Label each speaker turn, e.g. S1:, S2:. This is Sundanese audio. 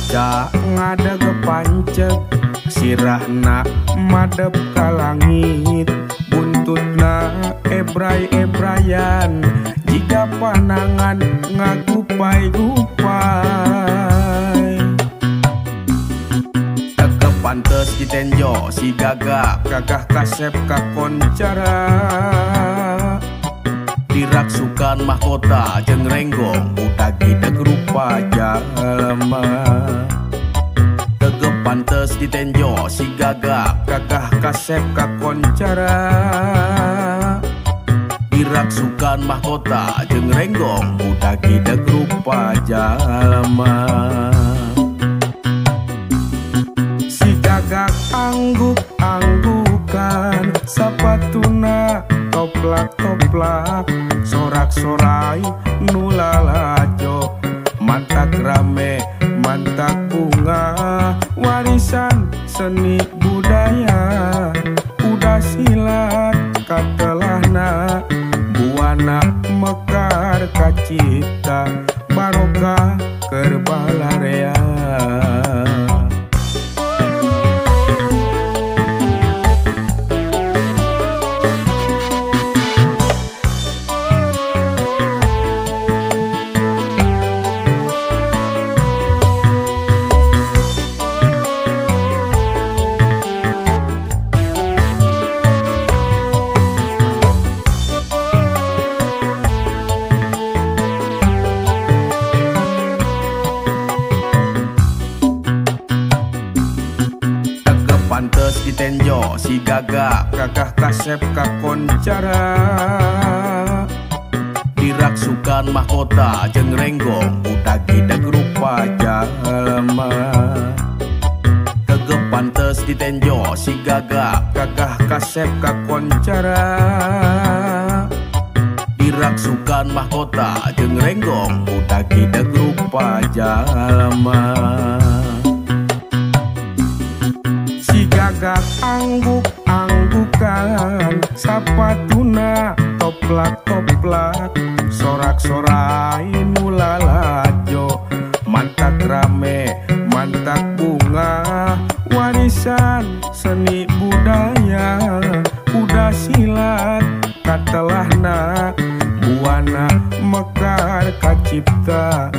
S1: Maca ngadeg panceg sirahna madep ka langit buntutna ebray-ebrayan jika panangan ngagupai-gupai. Tegep pantes ditenjo si gagak gagah kasep kakoncara diraksukan mahkota jeung renggong udah gideg rupa jalma. Tegep pantes ditenjo si gagak gagah kasep kakoncara diraksukan mahkota jeung renggong udah gideg rupa jalma. Si gagak angguk-anggukan sapatuna toplak-toplak sorak-sorai nu lalajo mantak rame mantak bunga warisan seni budaya udah silat katelahna buana mekar kacipta barokah keur balarea. Pantes ditenjo si gagak gagah kasep kakoncara diraksukan mahkota jeung renggong udah gideg rupa jalma. Tegep pantes ditenjo si gagak gagah kasep kakoncara diraksukan mahkota jeung renggong udah gideg rupa jalma. Si gagak angguk-anggukan sapatuna toplak-toplak sorak-sorai nu lalajo mantak rame mantak bunga warisan seni budaya udah silat katelahna buana mekar kacipta